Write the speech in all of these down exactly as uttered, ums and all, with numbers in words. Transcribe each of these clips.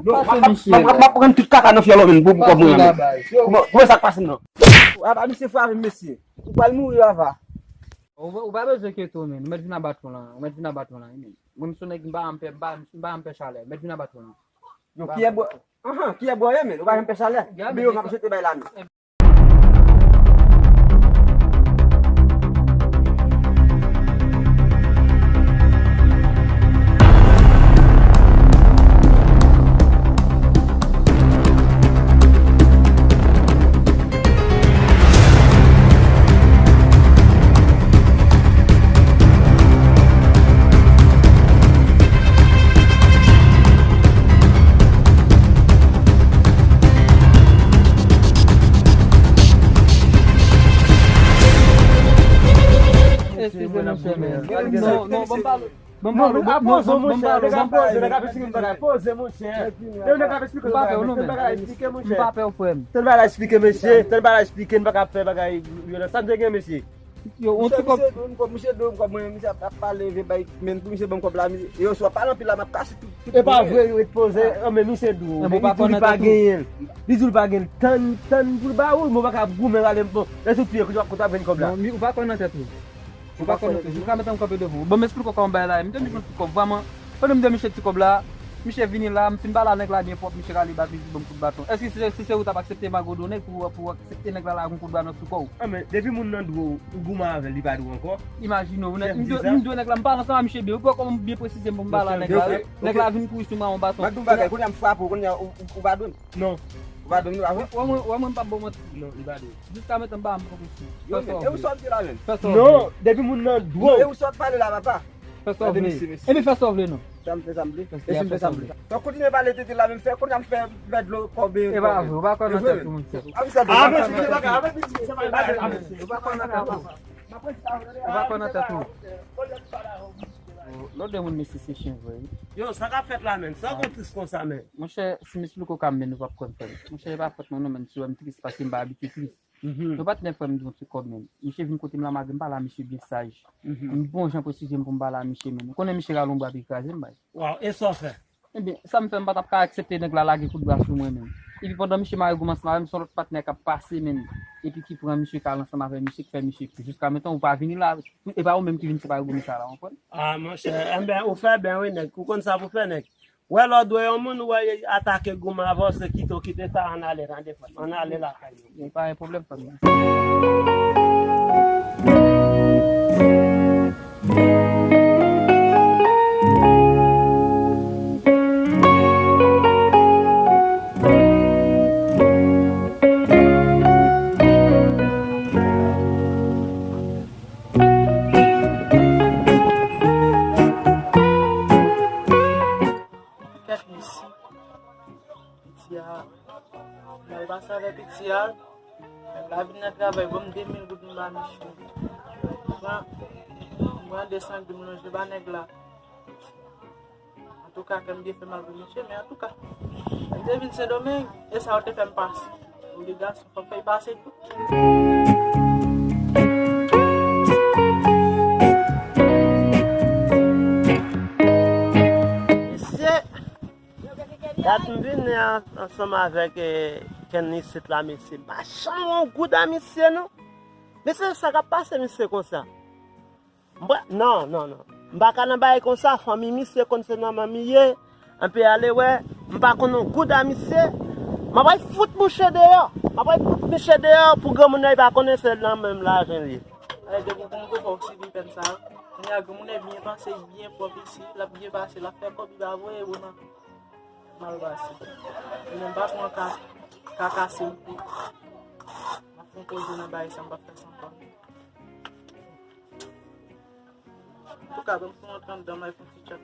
Non, m ap pran tout kaka nan fyèl ou menm pou kòb mwen an. Kòman sa k pase m nan? Apa misye frape m mesye. Ou pral mouri apa. Ou pa bezwen enkyete w menm. Ou mèt vin aba twon lan. Ou mèt vin aba twon lan wi menm. Mwen m se yon nèg m pa janm pè, m pa, m pa janm pè chalè. Mèt vin aba twon lan. Yo kiyè bwè? Ahan, kiyè bwè w ye menm? Ou pa janm pè chalè? Men yo m ap jete bay la menm. Eskize monchè, men. Non, non, ban m pale. Ban m pale, ban m pale, ban m pale. Poze, nèg ap esplike m bagay. Poze, monchè. Nèg ap esplike m bagay, mesye. M pa pè w, frè m. Tèl bagay esplike, mesye. Tèl bagay esplike, n pa ka fè bagay vyolans. Sa n te gen, mesye? Yo, yon ti kòb. Misye dwe m kòb, mwen, misye ap pale, vye bay, men pou misye ban m kòb la, yo swa pale anpil la, m ap kase tout. E pa vre, yo ret poze. An, men misye dwe w. Li di w li pa genyen l. Li di w li pa genyen l. Tann, tann pou l ba ou l, men w pa ka ap goumen rale m. Bon, lè sou pye, kote w ap, kote w ap jwenn kòb la? Non, ou pa kwè nan tèt ou. Ou pa kwè nan tèt ou. Ou ka mete yon kanpe devan. Bon, m esplike w kòman bagay la ye. M te di yon ti kòb, vrèman. Pandan m di misye ti kòb la, misye vini la, m fin pale a nèg la byen pwòp, misye rale bat, li di ban m kout baton. Èske si, si se ou, t ap aksepte magodo nèg pou, pou aksepte nèg la lage yon kout baton sou kò w? An, men depi moun nan dwe w, ou goumen avè l, li pa dwe w ankò. Imajine w, nèg, m dwe, m dwe nèg la, m pale ansanm a misye byen. Ou wè kòman m byen presize m pou m pale a nèg la. Nèg la vin kouri sou mwen a yon baton. M ap di w yon bagay, kounye a m frape w, kounye a ou, ou, ou pa dwe m. Non. Ou pa dwe m, ou pa vre? Wè mwen, wè mwen m p ap ba w manti. Non, li pa dwe. Jiska mentan m pa janm pran kòb sou. Yo, men, e ou sa w ap di la menm? Fè sa w vle. Non, depi moun nan dwe w. Non, e ou sa w ap pale la, papa? Fè sa w vle. Ebyen fè sa w vle non. Sa m fè sa m vle. E si m fè sa m vle? Fè sa w vle. Fè w kontinye pale tete la menm, fè kounye a m fè vè dlo kòb e. E pa vre, ou pa kwè nan tèt ou, monchè. A, mesye, se bagay, a, mesye, se bagay, a, mesye. Ou pa kwè nan tèt ou. Ou pa kwè nan tèt ou. Lòt de moun, mesye, se chen vre wi. Yo, sa k ap fèt la menm? Sa w konn tris konsa menm? Monchè, si m esplike w ka m, men nou p ap kwè m, frè m. Monchè, e pa fòt mwen non, men si w wè m tris, paske m pa abitye tris. Yon patnè frè m di yon ti kòb, men misye vin kote m la, malgre m pale a misye byen saj. M bon jan presize m pou m pale a misye, men ou konnen misye rale yon bra epi kraze m bay. Waw, e sa w fè? Ebyen, sa m fè, m pa t ap ka aksepte nèg la lage kout bra sou mwen, men. Epi pandan misye mare goumen ansanm avè m, se yon lòt patnè k ap pase, men. Epi ki pran misye k al ansanm avè misye, k fè misye kri. Jiska mentan, ou pa vini la, e pa ou menm ki vin separe goumen sa la, w konprann? A, monchè, enben, ou fè byen, wi, nèg. Ou konn sa pou fè, nèg. Wè lè w dwe yon moun, ou wè y atake goumen avè w, se kite w kite sa, ann ale, tande frè m, ann ale lakay nou. Gen pa gen pwoblèm, frè m. Kèt mesye. Piti a, m al pase avè piti a. Nèg la vin nan travay, ban m de mil goud m ba misye. M pran, m pran de san goud m lonje ba nèg la. Antouka, kè m byen fè mal pou misye, men antouka, m te vin Sendomeng, e sa yo te fè m pase. Obligasyon, fò m fè l pase tou. Mesye, dat m vini an-, ansanm avèk, eh, Kenny isit la, mesye. M pa janm wè yon goud a misye, non. Mesye, sa k ap pase misye konsa? M pa, non, non, non. M pa ka nan bagay konsa, fanmi misye konn se nan manmi ye. Anpi ale wè, m pa konn yon goud a misye. M ap al fout mouche deyò. M ap al fout mouche deyò pou granmoun nan li pa konnen se nan menm lajan li ye. Alè, depi w konn gwo fò w sibi pèn sa yo. Kounye a, granmoun nan byen panse, byen pwòp isi, l ap byen pase, l ap fè kòb, li pa voye w nan mal pase. Li menm pa pran ka, ka kase l pou. M ap fè yon poze nan bagay sa, m p ap fè san kòb. Antouka, ban m fè yon trant dan, m al fè yon ti tchèk.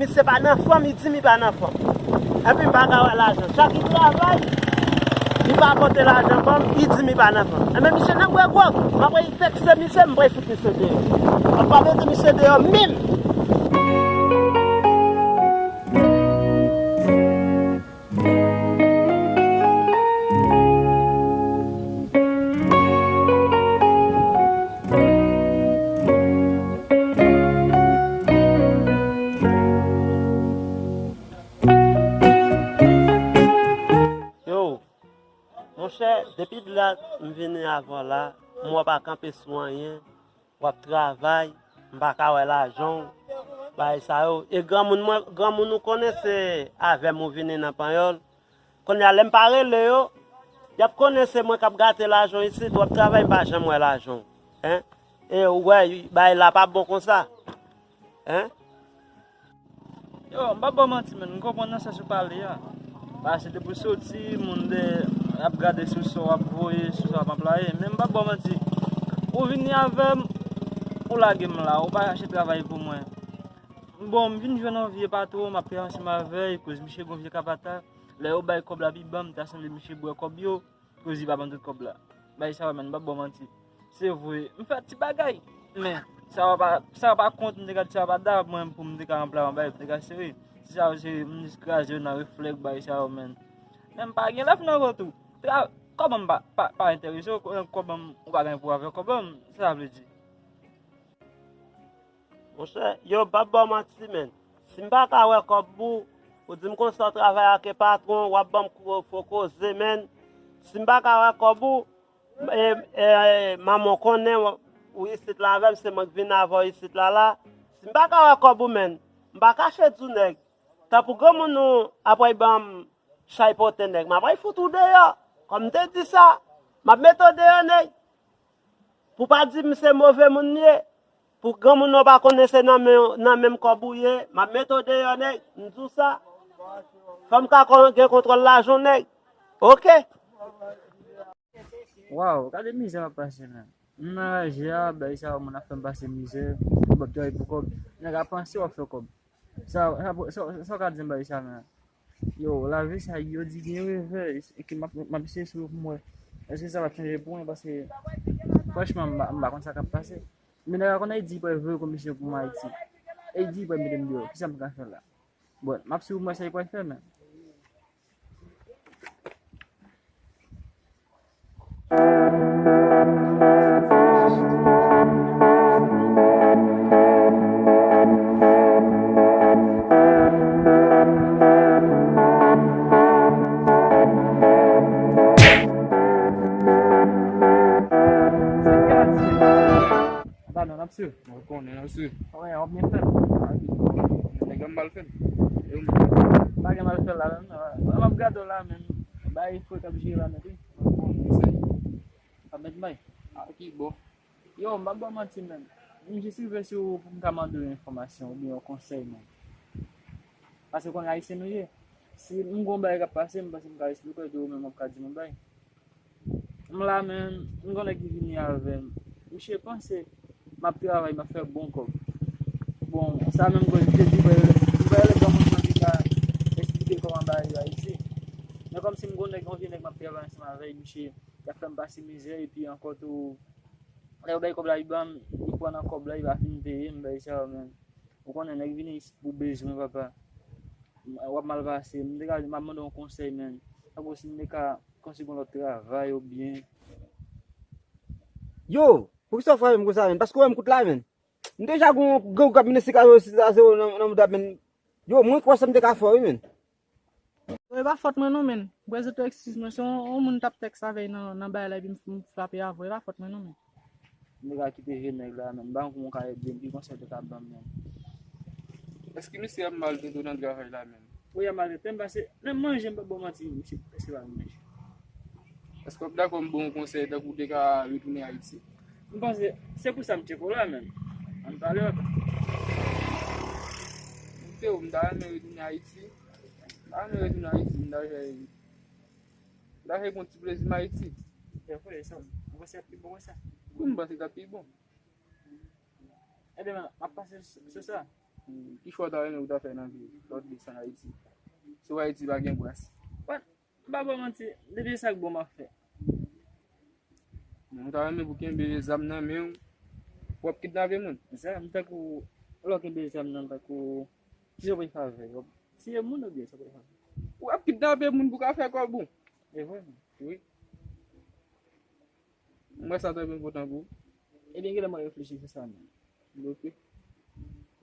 Misye pa nan fòm, li di m li pa nan fòm. Epi m pa ka wè lajan. Chak li travay, li pa pote lajan ban m, li di m li pa nan fòm. Enben, misye nan bwè gwòg. M ap vekse misye, m pral fout misye deyò. M ap mete misye deyò menm. Monchè, depi dat m vini avè w la, m wè w pa kanpe sou anyen, w ap travay, m pa ka wè lajan w, bagay sa yo. E granmoun mwen, granmoun ou konnen se avè m ou vini nan panyòl. Kounye a, lè m pa rele yo, y ap konnen se mwen k ap gate lajan w isit, w ap travay, m pa janm wè lajan w. Hein? E ou wè, bagay la pa bon konsa. Hein? Yo, m p ap ba w manti, menn. M konprann nan sans ou pale a. Paske depi w soti, moun de, ap gade sou sa w ap voye, sou sa w ap anplwaye. Men m p ap ba w manti. Ou vini avè m, ou lage m la, ou pa chache travay pou mwen. Bon, m vin jwenn yon vye patwon, m ap travay ansanm avè l, koz misye gon vye kapata. Lè yo bay kòb la pi ban m, ta sanble misye bwè kòb yo. Koz li pa ban m tout kòb la. Bay sa yo, menn, m p ap ba w manti. Se vre, m fè ti bagay, men sa yo pa, sa yo pa kont, m te ka di sa yo pa da mwen pou m te ka anplwaye yon bagay, pou m te ka sere. Si sa yo sere, m jis kraze yo nan reflèks, bay sa yo, menn. Men m pa gen lèf nan vant ou. Tra-, kòb an m pa, pa, pa enterese w, kòb an m, ou pa gen pou avè kòb an m, sa sa vle di? Monchè, yo, m p ap ba w manti, menn. Si m pa ka wè kòb ou, ou di m konsa w travay ak e patwon, w ap ban m kou fo koze, menn. Si m pa ka wè kòb ou, e, e, e, manman w konnen w, ou isit la avè m, se mwen k vin avè w isit la la. Si m pa ka wè kòb ou, menn, m pa kache di w nèg. Tanpou granmoun ou ap al ban m chay pote nèg, m ap al fout ou deyò. Kòm m te di sa, m ap mete w deyò nèg. Pou pa di m se move moun m ye. Pou granmoun nan pa konnen se nan men, nan menm kòb ou ye, m ap mete w deyò nèg, m di w sa. Fò m ka kon-, gen kontwòl lajan w nèg. Oke. Waw, gade mizè m ap pase, menn. M nan raje a, bay sa yo, moun ap fè m pase mizè, m p ap travay pou kòb. Nèg ap panse w ap fè kòb. Sa, sa, sa, sa w ka di m bay sa, menn? Yo, lavi sa, yo di gen revè, e ke m ap, m ap eseye sou yo pou m wè. Èske sa p ap chanje pou mwen? Paske, franchman, m pa, m pa konn sa k ap pase. Men nèg la konn Ayiti pral voye komisyon pou m Ayiti. Ayiti pral mete m deyò. Kisa m ka fè la? Bon, m ap swiv mwen sa li pral fè, men. Ba non, n ap swiv. Mwen konnen, n ap swiv. Wi, w ap byen fè l. Nèg la mal fè l. E ou menm? Pa gen mal fè l la menm, non. M ap gade w la menm. Bay fre k ap jere la nèt, wi. Mwen konnen sa. Ap met bay. A ki bò? Yo, m p ap ba w manti menm. M jis rive sou ou pou m ka mande w yon enfòmasyon oubyen yon konsèy menm. Paske konnen Ayisyen nou ye. Si m gon bagay k ap pase, m panse m ka esplike w, epi ou menm w ap ka di m yon bagay. M la menm, m gon nèg ki vini avè m. Misye panse m ap travay, m ap fè bon kòb. Bon, sa menm koz li te di, li pral rele, li pral rele granmoun nan ki ka esplike kòman bagay yo Ayiti. Men kòmsi m gon nèg, yon vye nèg m ap travay ansanm avè l, misye, l ap fè m pase mizè, epi ankò tou, lè yo bay kòb la, li ban m, li pran nan kòb la, li pa fin peye m, bagay sa yo, men. Ou konnen, nèg vini isit pou bezwen, papa. W ap mal pase. M te ka, m ap mande w yon konsèy, menn. Tankou si m te ka, kòmsi gon lòt travay oubyen. Yo, poukisa w frape m konsa, menn? Paske w wè m kout la, menn. M deja gon gwo kap mennen sikazo sikazo nan, nan mouda, menn. Yo, mwen kwè sa m te ka fè w, wi, menn. E pa fòt mwen non, menn. M prezante w eskiz mwen. Se yon, yon moun t ap tèks avè l nan, nan bay la, epi m, m frape avè w. E pa fòt mwen non, menn. Nèg la kite vye nèg la, menn. M pa konn kòman w ka ede m, ki konsèy w te ka ban m, menn. Èske misye ap maltrete w nan travay la, menn? Wi, y ap maltrete m, paske menm manje, m p ap ba w manti, misye prèske pa manje. Èske w ap dakò m ba w yon konsèy tankou w te ka retounen Ayiti? M panse se pou sa m tcheke w la menm. Ann pale, papa. Monchè, m ta renmen retounen Ayiti. M ta renmen retounen Ayiti, m ta fè, m ta fè yon ti plezi m Ayiti. Se vre, sa, m panse ap pi bon konsa. Wi, m panse l t ap pi bon. Ebyen, m ap panse sou sa. Ki chwa w ta renmen ou ta fè nan vi w, lè w desann Ayiti? Si w Ayiti pa gen bras. M pa ba w manti, depi se sa k bon m ap fè. Men ou ta renmen pou kenbe zam nan men w, pou w ap kidnape moun? Zam, tankou, lè w kenbe zam nan, tankou, kisa w pral fè avè l? W ap tiye moun oubyen sa w pral fè avè l? W ap kidnape moun pou w ka fè kòb ou. E vre, menn. Wi. M wè sa trè enpòtan pou ou. Ebyen, genlè mwen reflechi sou sa menm. Ok.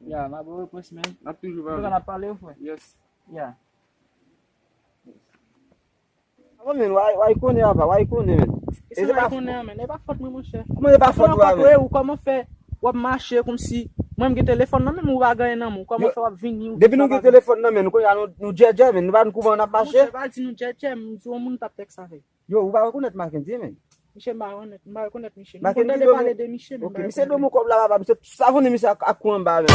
Ya, m ap ba w repons, menn. N ap toujou pale. Antouka, n ap pale, wi, frè. Yes. Ya. Bon, men, w a, w a konnen, apa, w a konnen, men. E se pa konnen an, men. E pa fòt mwen, monchè. Kòman se pa fòt ou a, men? Ou kòman fè w ap mache kòmsi mwen m gen telefòn nan men ou pa gen nan men ou. Kòman fè w ap vini? Depi nou gen telefòn nan men, nou konnen nou, nou djèdjè, men nou pa konn kouman n ap mache. Monchè, pa di nou djèdjè, m di yon moun t ap tèks avè. Yo, ou pa rekonèt Mackendy, men? Misye m pa rekonèt, m pa rekonèt misye. M konn tande pale de misye, men m pa rekonèt. Misye dwe m kòb la, papa, misye savone misye ak kou anba, men.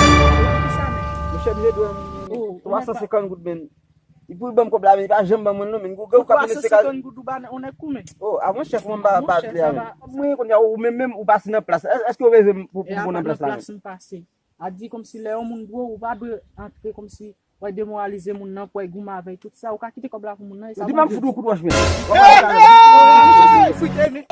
Misye dwe m twa san senkant goud, men. Li pou ban m kòb la, men li pa janm ban mwen non, men. Ou ka konnen se ka. Goud ou ba on nèg kou, men. Oh, a mwen chèf mwen ba ba pli a, men. Mwen konnen ou menm menm ou pase nan plas. Èske ou bezwen pou pou nan plas la, men? A di kòmsi lè yon moun dwe ou pa dwe antre kòmsi w al demoralize moun nan, pou w al goumen avè l, tout sa, ou ka kite kòb la pou moun nan. Di m ap fout ou kout wòch, men. Misye se frite, men.